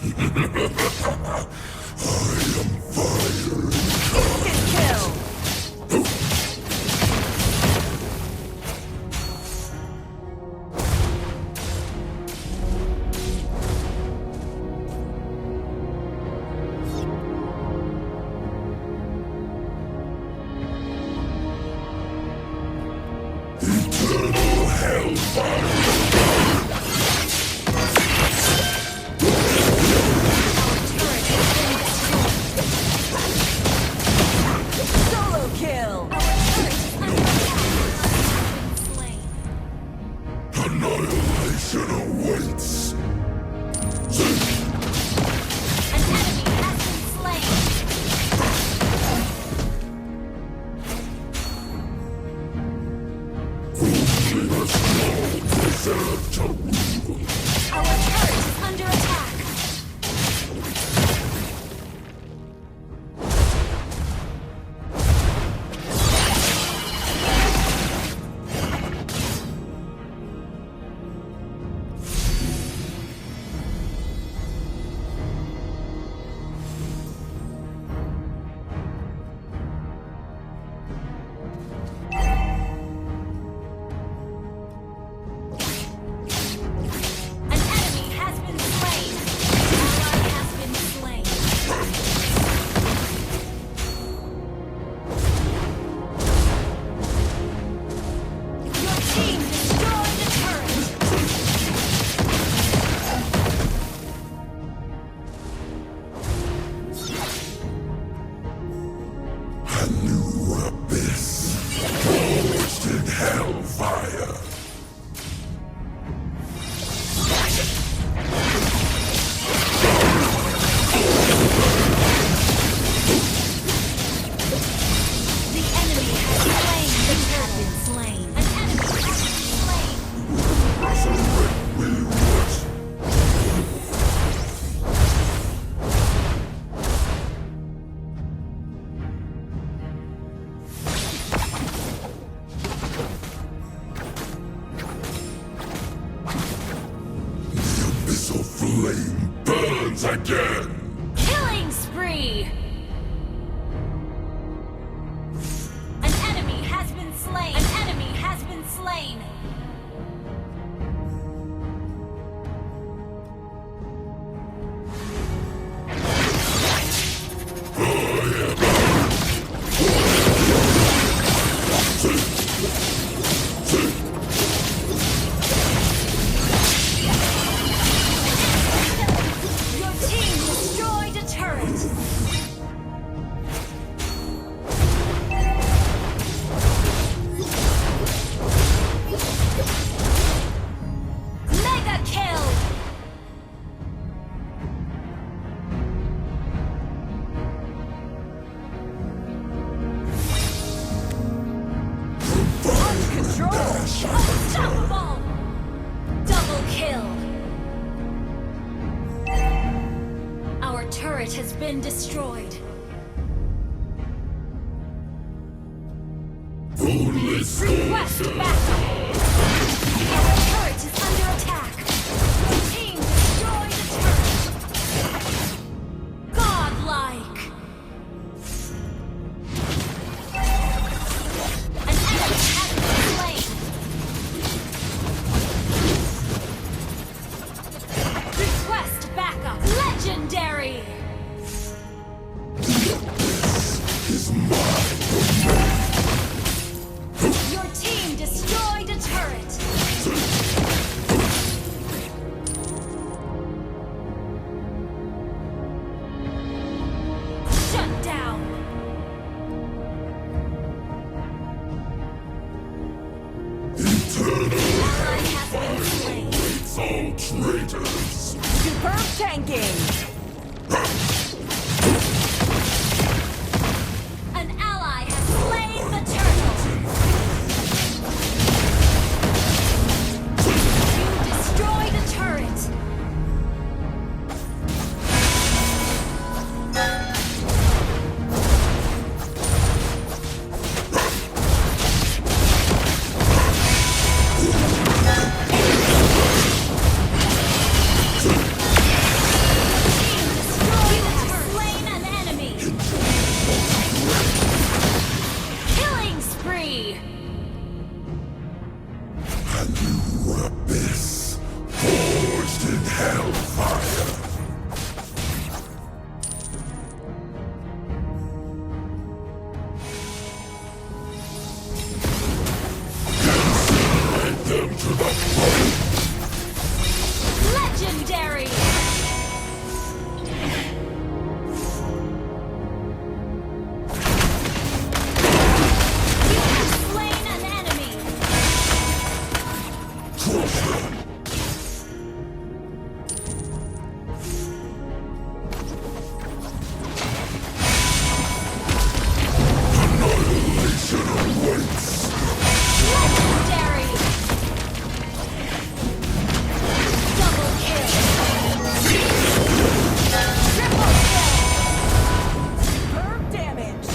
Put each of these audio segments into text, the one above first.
Instant kill. Eternal hellfire. Our turret has been destroyed. Solo kill. Our turret is under attack. Has been slain. Annihilation awaits. An enemy has been slain. Only the strong deserve to rule. Our turret is under attack. An enemy has been slain. Ally has been slain. Your team destroyed a turret. A new abyss, forged in hellfire. The enemy has slain. The turret been slain. An enemy has been slain. Resurrect me what? The abyssal flame burns again. Killing spree. An enemy has been slain. An enemy has been slain. Your team destroyed a turret. Mega kill. Control. Unstoppable. Double kill. Our turret has been destroyed. Only Request backup. Our turret is under attack. Your team destroyed a turret. Godlike. An enemy has been slain. Request backup. Legendary. is my Your team destroyed a turret. Shut down. Eternal Ally has been slain. awaits all traitors. Superb tanking. An ally has slain the turtle. You destroyed a turret. A new abyss forged in hellfire. Incinerate them to the bone. Legendary! You have slain an enemy! Crush them. Annihilation awaits. Legendary! Double kill! Triple kill! Superb damage.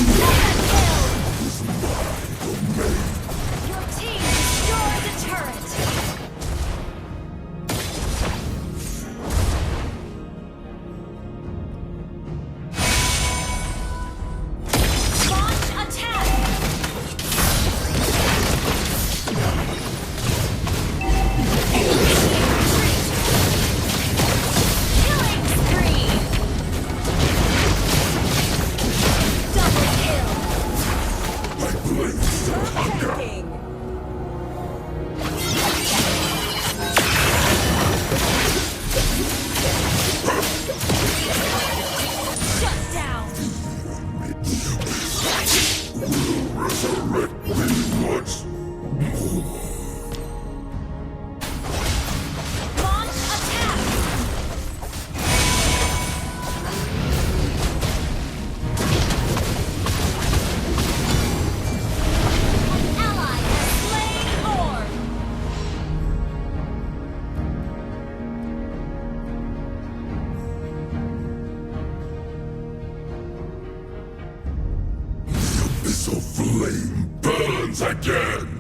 Mega kill! Your team destroyed a turret! Launch attack! Retreat! Killing spree! Double kill! My blades Superb hunger. tanking. Shut down! Will resurrect me once more. Launch attack! An ally has slain Lord! The abyssal flame burns again.